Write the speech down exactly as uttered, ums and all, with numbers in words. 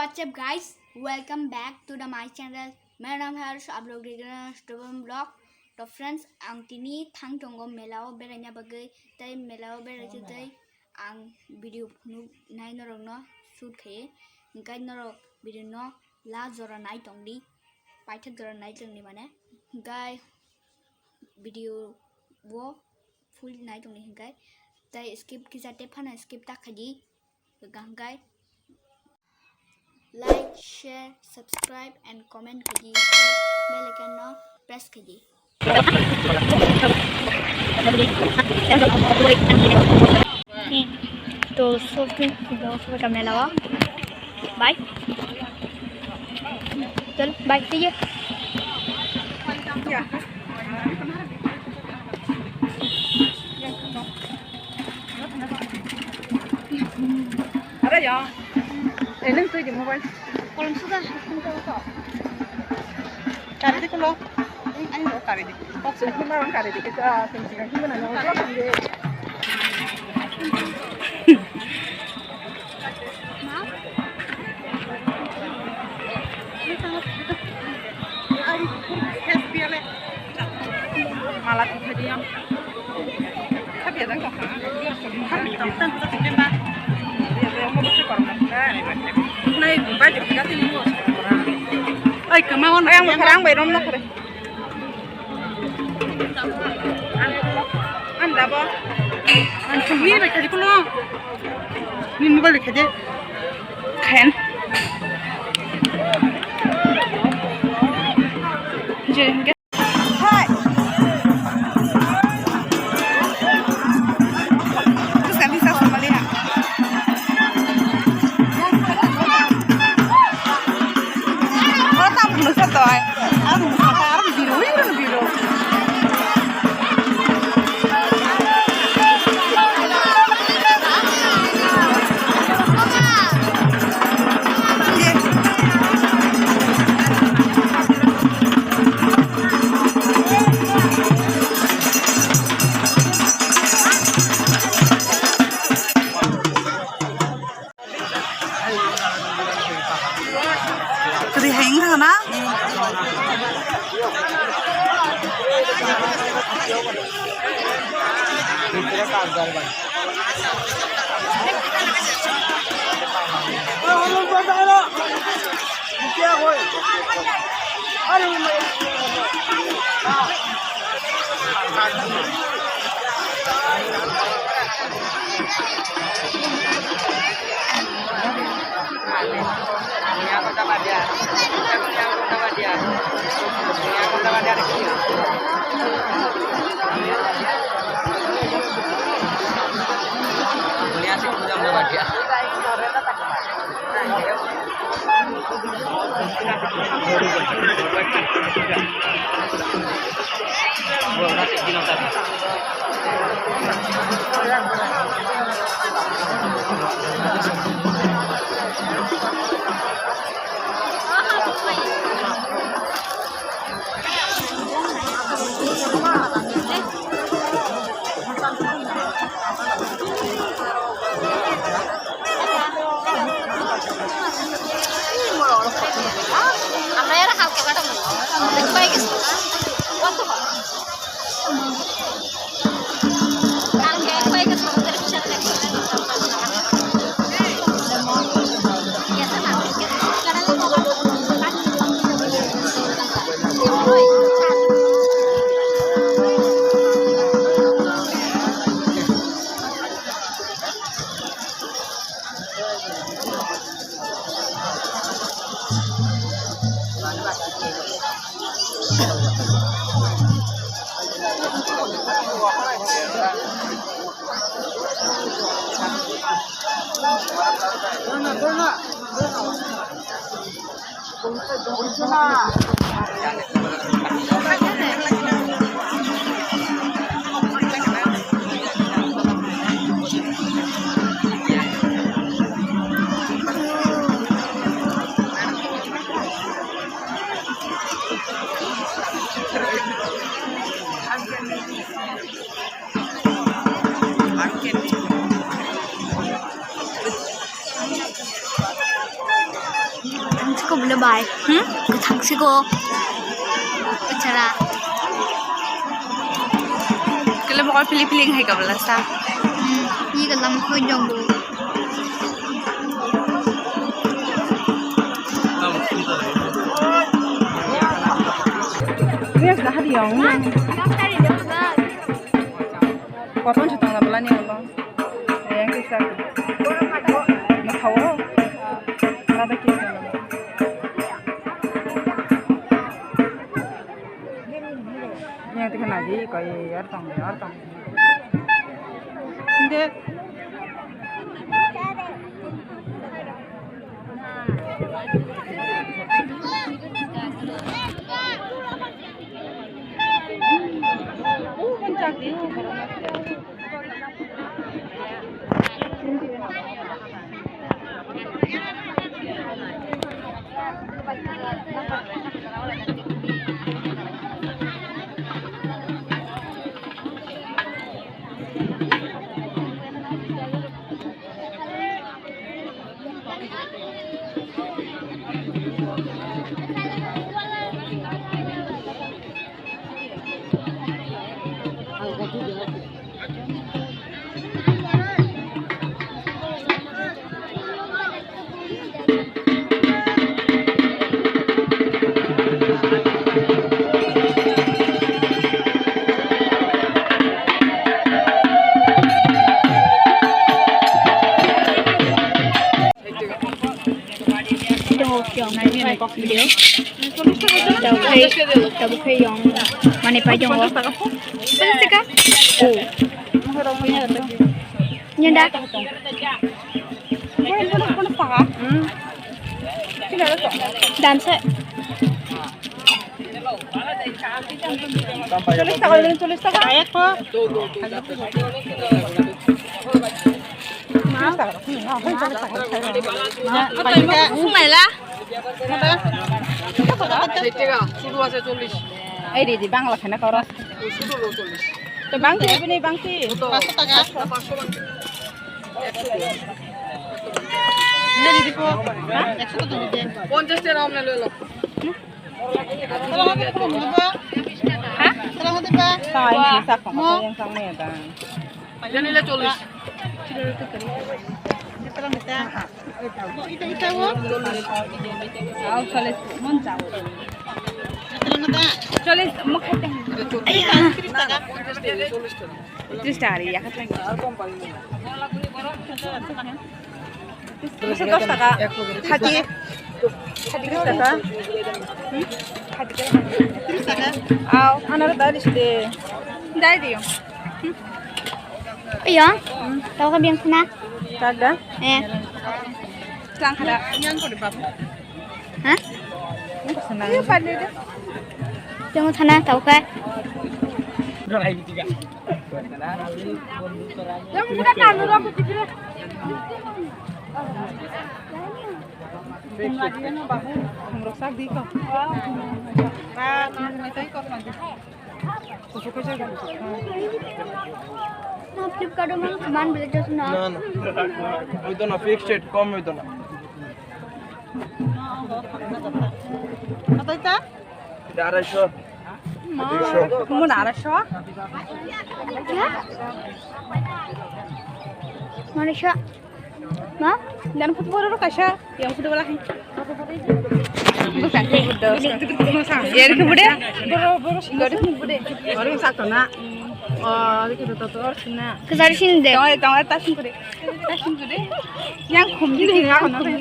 What's up guys, welcome back to the my channel. मेरा नाम है हर्ष, आप लोग देख रहे हैं स्टोबम ब्लॉग। तो friends, ang tini thang tongo mela o beraina bagwi, tai mela o berai tei ang video phunuk nai norok no shoot khaye, hingkai norok video no la jora nai tongdi, paithak jora nai tongdi mane, hingkai video o full nai tongdi hingkai, tai skip kisa te phano skip ta khaidi. Hwnkha hwnkhe like, share, subscribe and comment khaidi, bell icon no press khaidi. To shopping, shopping ka mela wa. Bye. Chal, bye, see you. Are ya. Eh, nang tui di mobile. Kolom sudah. Kari di kulo. Ayo kari di. Kok sudah kemarin kari di kita sing sing gimana nang kok sing. Mala tukhai di yang. Khabi adang kok. Khabi tong tang tang tang ba. Nai bai di kati ni mo. Ai kama on. Ai ang mo kharang bai rom na khare. Anda bo. Ni bai kadi kulo. Ni mobile kadi. Khen. Je. Hai. Terus kami sa sama lihat. Oro tamo phunuksa toi. Ang phunuksa kha, aro biro, ui, ui, biro. Kwrwi hai wngkha na? Bai. Hmm? Thangsigo. Bichara. Kele bokol pili pili hai kabla sa. Hmm. Iya kalam hoi jong. Yes, dah hari yang. Koton chetang na belani Allah. Yang kisa. Masawo. Ada kisa. Yang tiga lagi koi yar tong yar tong. Inde. Tongo kiyong video. Tabuk khe, tabuk khe yong. Mane pai tongo. Sika. Oh. Nyanda. Damsa. Chollish taka, chollish taka. Sung naila. Eit di, di, Bangla khana koro. To bangti, bini bangti. Paanch taka. Nini di po. Ha? Ekso taka di de. Ponchash taka om nilo. Ha? Tolong hati pa. Tolong hati pa. Tolong hati pa. Mo. Yang sama ya, Bang. Yang nila chollish. Tolong hati pa. Ita, ita, wo. Chollish. Mon chao. Tolong hati pa. Chollish, mo khate. Tris taka. Tris taka, ya, khate. Tris taka, dos taka. Thirty. Thirty taka. Hmm? Thirty taka. Tris taka. Aw, anaro dari side. Dari diyo. Iyo. Hmm. Tau ka biang sana. Kada. Eh. Sang kada. Yang ko di babu. Ha? Ini sana. Ini pada deh. Jangan sana tau ka. Yang mana kanu rambut itu? Flipkart-o man, man bile jasu na. Na, na. Oito na, fixed rate, kom oito na. Kota eta? Arai sho. Ma, mun arai sho? Arai sho. Ma, dan football ro kaisa, yang football ahi. Bukan, football. Yar ke bude? Boro, boro, boro, boro. Orang satu na. Oh, itu tuh tuh, orang sini. Kesari sini deh. Tawar, tawar, tas sini bude. Yang khum di sini, aku nonton.